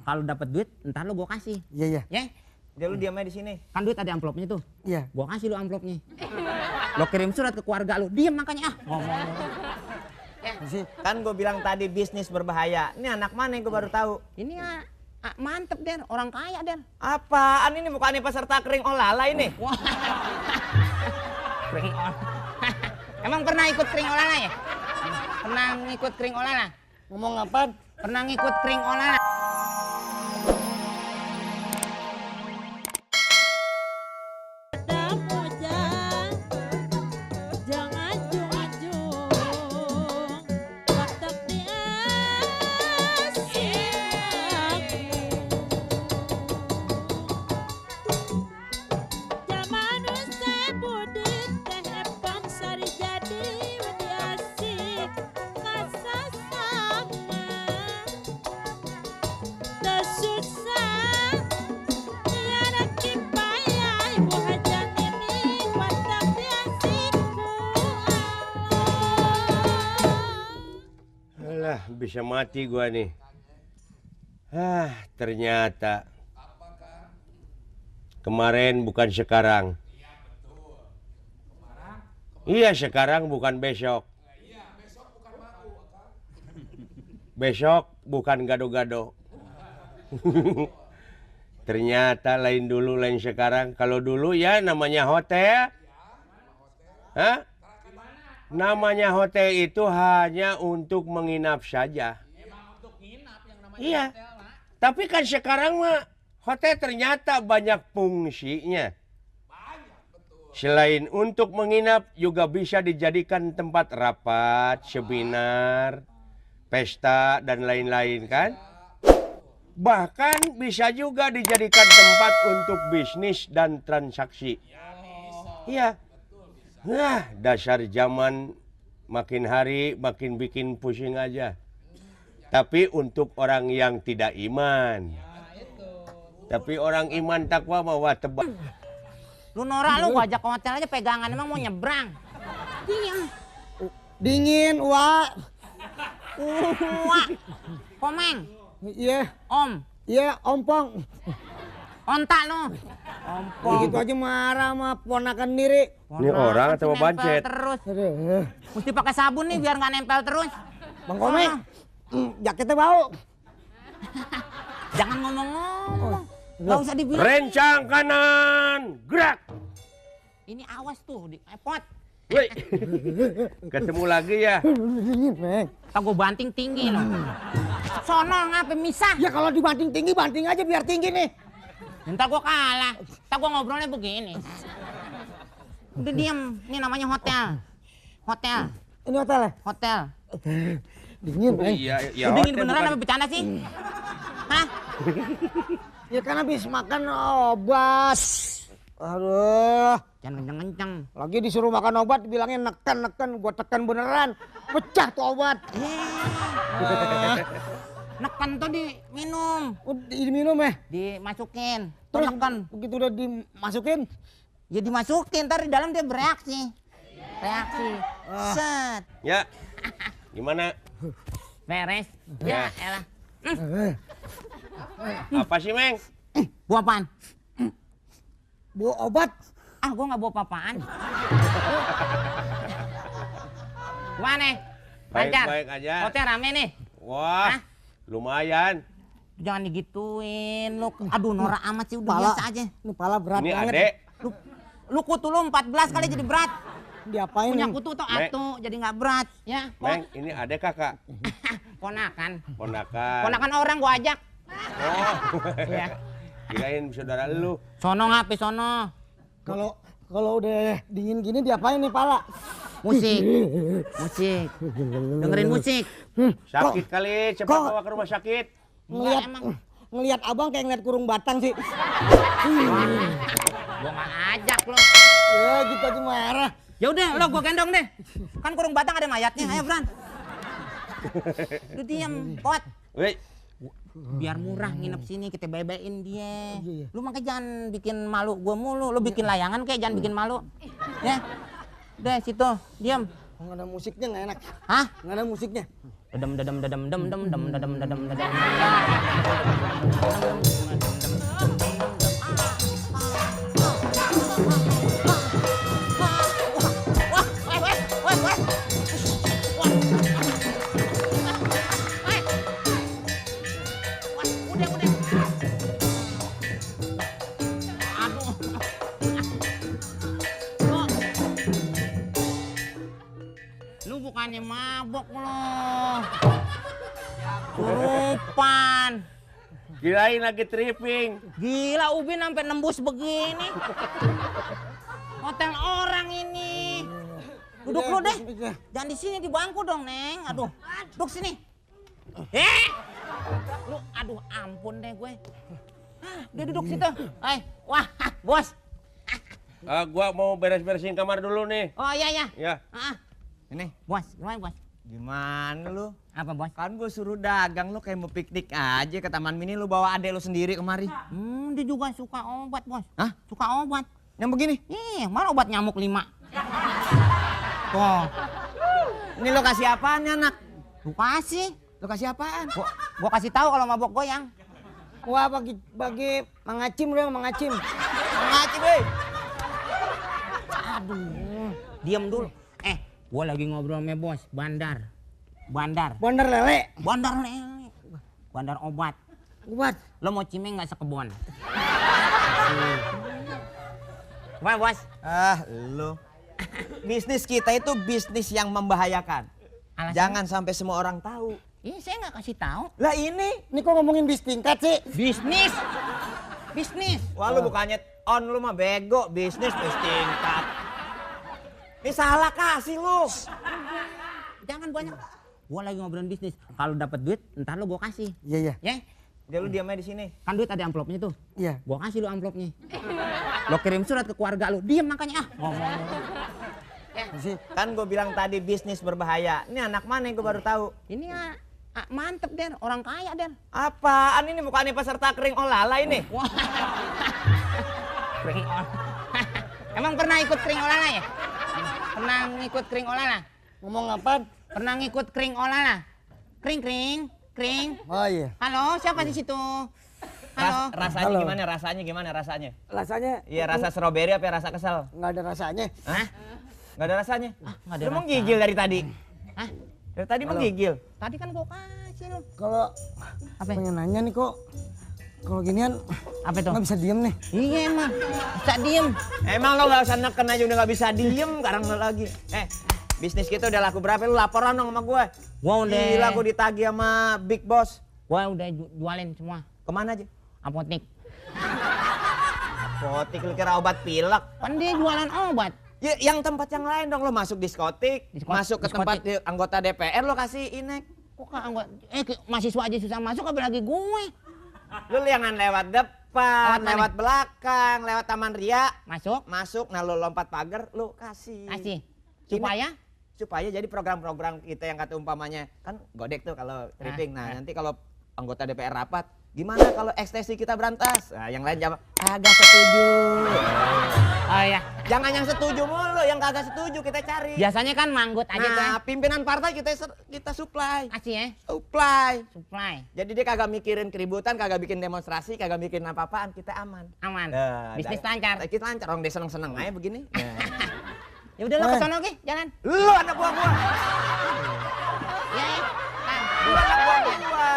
Kalau dapat duit, ntar lo gue kasih. Iya. Ya? Dia lu diam aja di sini. Kan duit ada amplopnya tuh. Iya. Gue kasih lo amplopnya. Lo kirim surat ke keluarga lo, diem makanya ngomong. Kan gue bilang tadi bisnis berbahaya. Ini anak mana yang gue baru tahu? Ini mantep Den, orang kaya Den. Apaan ini mukanya peserta kering olala ini? Wah. Kering olala. Emang pernah ikut kering olala ya? Pernah ngikut kering olala? Ngomong apaan? Pernah ngikut kering olala? Bisa mati gua nih. Ternyata kemarin bukan sekarang. Iya, sekarang bukan besok. Besok bukan gado-gado. Ternyata lain dulu, lain sekarang. Kalau dulu ya namanya hotel. Namanya hotel itu hanya untuk menginap saja. Emang untuk nginap yang namanya Iya. hotel, Mak. Tapi kan sekarang mah hotel ternyata banyak fungsinya. Selain untuk menginap juga bisa dijadikan tempat rapat, seminar, pesta dan lain-lain kan? Bahkan bisa juga dijadikan tempat untuk bisnis dan transaksi. Iya. Nah, dasar zaman makin hari makin bikin pusing aja. Tapi untuk orang yang tidak iman. Tapi orang iman takwa mau tebak. Lu norak lu, gua ajak ke hotel aja pegangan, emang mau nyebrang. Dingin, Wak. Wah, Komeng, Iya. Om, Iya, Ompong. ontak lu. Begitu aja marah sama ponakan diri. Ini orang atau mau Nempel bancet? terus. Aduh. Mesti pakai sabun nih biar nggak nempel terus. Bang Komeng, jaketnya bau. Jangan ngomong-ngomong. Gak usah dibilang. Rencang kanan, gerak. Ini awas tuh, di epot. Woi, ketemu lagi ya. Dingin, Meng. Tak gua banting tinggi loh. Sono ngapa misah? Ya kalau dibanting tinggi, banting aja biar tinggi nih. Ntar gua kalah. Ntar gua ngobrolnya begini. Udah diem, ini namanya hotel. Hotel, Ini hotel ya? hotel. Dingin, Meng. Iya, ya. Lu dingin hotel beneran bukan- apa bercanda sih? Hah? Ya kan habis makan obat. Aduh. Jangan kenceng-kenceng. Lagi disuruh makan obat, bilangnya neken. Gua tekan beneran. Pecah tuh obat. Neken tuh diminum. Diminum ya? Dimasukin. Terus Neken. begitu udah dimasukin. Ya dimasukin, ntar di dalam dia bereaksi. Reaksi. Set. Ya. Gimana? Beres. Ya. Ya elah. Apa sih, Meng? Bawa apaan? Bawa obat. Ah, gua nggak bawa apa-apaan. Gimana? Lancar? Baik-baik aja. Hotel rame nih. Wah, Hah? lumayan. Jangan digituin lu. Aduh, norak amat sih, udah Pala. biasa aja. Ini pala berat Ini banget. adek. Lu kutu lu 14 kali jadi berat. Diapain? Punya Meng? kutu tuh Mek. atu, jadi nggak berat. Ya, Meng, ini adek kakak. ponakan. Ponakan. Ponakan orang gua ajak. Oh. Ya. Kirain saudara lu. Sono ngapain sono? Kalau udah dingin gini diapain nih pala? Musik. Musik. Dengerin musik. Sakit kali, cepat kok- bawa ke rumah sakit. Ngelihat emang. ngelihat abang kayak ngeliat kurung batang sih. Gua nggak ajak lo. Ya gitu aja marah. Ya udah, lo gua gendong deh. Kan kurung batang ada mayatnya. Ayo, Bran. Lu diam, pot. Woi, Biar murah nginep sini, kita bebein dia. Iya. Lu makanya jangan bikin malu gua mulu. Lu bikin layangan kayak jangan bikin malu. Ya. Udah situ, diam. Nggak ada musiknya nggak enak. Hah? Nggak ada musiknya. Dedem dedem dedem dedem dedem dedem dedem dedem. Lu bukannya mabok lo. Surupan. Kirain lagi tripping. Gila Ubin sampai nembus begini. Hotel orang ini. Duduk lu deh. Jangan di sini di bangku dong, Neng. Aduh. Duduk sini. Lu aduh ampun deh gue. Dia duduk situ. Wah, bos. Gua mau beres-beresin kamar dulu nih. Oh iya ya. Ya. Ini, Bos, gimana bos? gimana lu? Apa bos? Kan gue suruh dagang lu kayak mau piknik aja ke Taman Mini, lu bawa adek lu sendiri kemari. Dia juga suka obat bos. Hah? Suka obat. Yang begini? Mana obat nyamuk 5? Tuh, Ini lo kasih apaan nih anak? lu kasih. Lo kasih apaan? Gua kasih tahu kalau mabok goyang. Wah bagi mangacim dong mangacim. Ngaci deh. Aduh, diam dulu. Gua lagi ngobrol sama bos, bandar. Bandar lele. Bandar lele. Bandar obat. Obat. Lo mau cimeng nggak sekebon? Gimana bos? Lu. Bisnis kita itu bisnis yang membahayakan. Alasannya? Jangan sampai semua orang tahu. Ini saya nggak kasih tahu. Lah ini. Ini kok ngomongin bis tingkat sih? Bisnis. Bisnis. Wah lu bukannya on, lu mah bego. Bisnis tingkat. Ini salah kasih lu. Jangan banyak. Gua lagi ngobrolin bisnis. Kalau dapat duit, ntar lo gua kasih. Iya. Ya? Dia lu diam aja di sini. Kan duit ada amplopnya tuh. Iya. Gua kasih lu amplopnya. Lo kirim surat ke keluarga lu. Diam makanya ngomong. Sih. Kan gue bilang tadi bisnis berbahaya. Ini anak mana yang gue baru tahu? Ini mantep Der, orang kaya Der. Apaan ini, bukannya peserta kering olala ini? Wah. Kering olala. Emang pernah ikut kering olala ya? Pernah ngikut kering olala? Ngomong apaan? Pernah ngikut kering olala? Kring. Oh iya. Halo, siapa di situ? Halo. Rasanya Halo. gimana? Rasanya? Rasanya Iya, rasa stroberi apa rasa kesel? nggak ada rasanya. Hah? Nggak ada rasanya? Nggak ada Lu rasa. menggigil dari tadi? Hah? Dari tadi menggigil? Tadi kan gua kasih lu. Kalau Apa? pengen nanya nih kok, kalau ginian Apa itu? nggak bisa diem nih. Iya emang. Bisa diem. Emang lo nggak usah neken aja udah nggak bisa diem sekarang lo lagi. Bisnis kita udah laku berapa? Lu laporan dong sama gue. Gua udah. Gila gue ditagih sama Big Boss. Gua udah jualin semua. Kemana aja? Apotek. Apotik, lu kira obat pilek? Kan dia jualan obat. Ya, yang tempat yang lain dong, lo masuk diskotik, masuk ke tempat anggota DPR lo kasih inek. Kok anggota mahasiswa aja susah masuk apalagi gue. Lu jangan lewat depan, Lewat mana? lewat belakang, lewat Taman Ria. Masuk, Nah lo lompat pagar, lo kasih. kasih. Supaya? Supaya jadi program-program kita yang kata umpamanya, kan godek tuh kalau tripping. Nah nanti kalau anggota DPR rapat, gimana kalau ekstensi kita berantas? Nah yang lain jawab, agak setuju. Oh iya. Jangan yang setuju mulu, yang kagak setuju kita cari. Biasanya kan manggut aja tuh. Nah pimpinan partai kita supply. Kasih ya. Supply. Jadi dia kagak mikirin keributan, kagak bikin demonstrasi, kagak bikin apa-apaan, kita aman. Aman. Nah, Bisnis dah- lancar. Kita lancar, orang dia seneng-seneng aja begini. Nah. Ya udah lo kesana oke, jalan. Lu anak buah gua. Ya. Lu anak buah gua.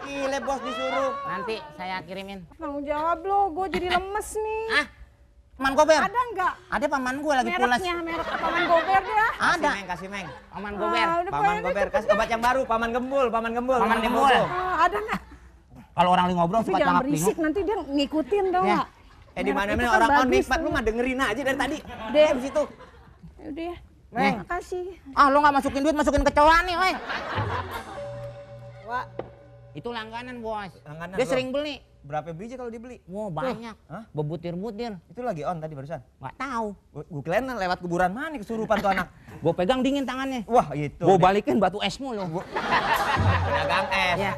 Gile bos disuruh. Nanti saya kirimin. Tanggung jawab lo, gue jadi lemes nih. Paman Gober. Ada nggak Ada paman gue lagi pulas. mereknya, merek paman gober dia? Ada. Kasih Meng. Paman Gober. Ah, udah Paman pokoknya Gober, kasih obat yang baru, Paman Gembul. Paman Gembul. ada nggak? Kalau orang lagi ngobrol Tapi suka jangan cangap berisik, bingung. nanti dia ngikutin tau Ya. nggak? Di Merek mana-mana itu kan orang on bagus nikmat, tuh. lu mah dengerin aja dari tadi. Deh. Di situ. Yaudah ya, Meng. makasih. Lo nggak masukin duit, masukin kecoa nih, woi. Wah, Itu langganan bos. Langganan, Dia bro. sering beli. Berapa biji kalau dibeli? Wow banyak. Hah? Bebutir-butir. Itu lagi on tadi barusan. Nggak tahu. Gue kirain lewat kuburan mana kesurupan tuh anak. Gue pegang dingin tangannya. Wah itu. Gue balikin batu es mulu. Dagang es. Ya.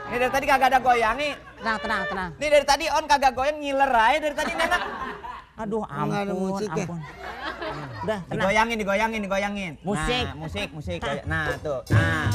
Ini dari tadi kagak ada goyang nih. Tenang. Ini dari tadi on kagak goyang, ngiler aja dari tadi nih anak. Aduh nggak ada ampun, musik ya? ampun. Udah, tenang. Digoyangin. Musik. Nah, musik. Nah, tuh. Nah.